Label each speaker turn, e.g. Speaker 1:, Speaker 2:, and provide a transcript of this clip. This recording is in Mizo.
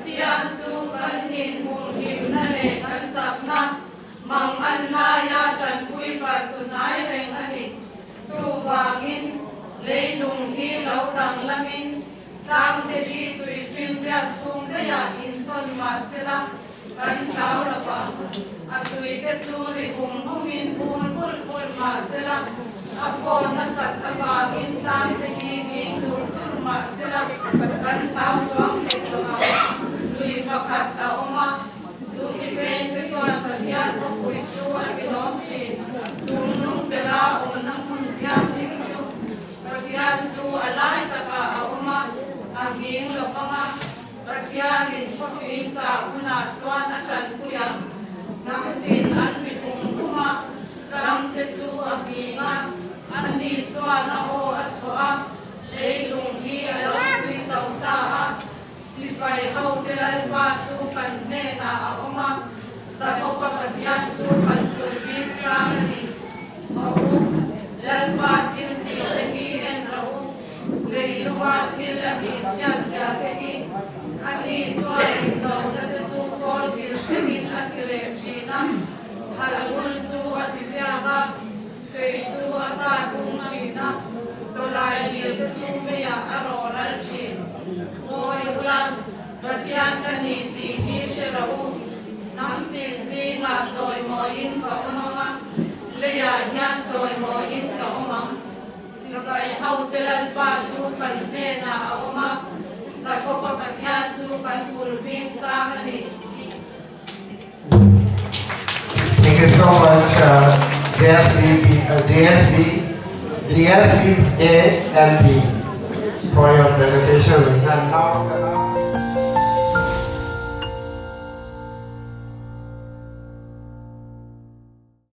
Speaker 1: Pathian chu kan inhumhimna leh kan chakna mangan laia tanpui fartu hnai reng a ni. Chuvangin, leilung hi lo danglamin tlangte hi tuifinriat chhung daiah insawn mah sela kan hlau lo va, a tuite chu ri hum humin phul bulh bulh mah sela a fawn nasat avangin tlangte hi nghing dur dur mah sela kan hlau chuang hek lo va. Lui pakhat a awm a, chu mi pengte chuan Pathian khawpui chu a tilawm thin. Chung nung bera awmna hmun thianghlim chu Pathian chu a lai takah a awm a, a nghing lo vang a. Pathianin khawfing chah hunah chuan a tanpui ang. Hnam tin an ri hum hum a, ramte chu a nghing a, ani chuan a aw a chhuah a, leilung hi a lo tui zo ta a. Sipai hote Lalpa chu kan hnenah a awm a, Jakoba Pathian chu kan tul bik sang a ni. Haw u, Lalpa thil tih te hi en rawh u, leilunga thil a tih chhiat zia te hi. Ani chuan indona te chu kawl thil thlengin a ti reh thin a, hal hul chu a ti viak a, fei chu a sa tung thin a, tawlai lir te chu meiah a rawh ral thin. Ngawi ula, Pathian ka ni tih hi hre rawh u. Hnam tin zingah chawimawiin ka awm ang a, leiah hian chawimawiin ka awm ang. Sipai hote Lalpa chu kan hnenah a awm a, Jakoba Pathian chu kan bul bik sang a ni.
Speaker 2: Thank you so much JSB, JSB, JSB A and B for your presentation. And now.